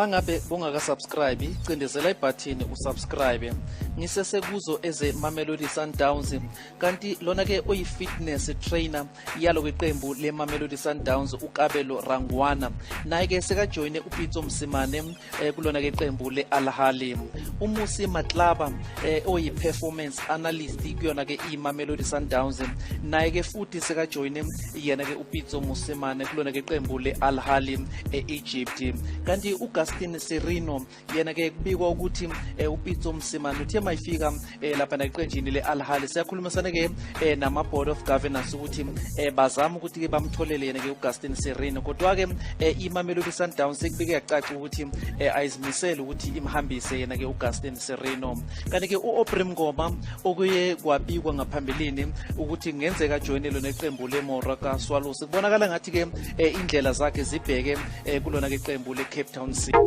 Mangabe bungaka-subscribe, cindezela ibhathini usubscribe. Ngisesekuzo eze Mamelodi Sundowns, kanti lona ke oyi-fitness trainer yalo kweqembu le-Mamelodi Sundowns uKabelo Rangwana naye ke sekajoyine uPitso Mosimane kulona ke qembu le-Al Ahly. UMusi Matlaba oyi-performance analyst kuyona ke iMamelodi Sundowns naye ke futhi sekajoyine yena ke uPitso Mosimane kulona ke qembu le-Al Ahly e-Egypt. Kanti uGaston Sirino yena ke kubikwa ukuthi uPitso Mosimane uthe mayifika lapha eqenjini le-Al Ahly siyakhulumisana ke nama board of governors ukuthi bazama ukuthi ke bamtholele yena ke uGaston Sirino, kodwa ke iMamelodi Sundowns sekubike yacaca ukuthi ayizimisele ukuthi imhambise yena ke uGaston Sirino. Kanti ke uAubrey Mngoma okuye kwabikwa ngaphambilini ukuthi kungenzeka ajoyine lona iqembu leMoroka Swallows, kubonakala ngathi ke indlela zakhe zibheke kulona ke iqembu le-Cape Town City.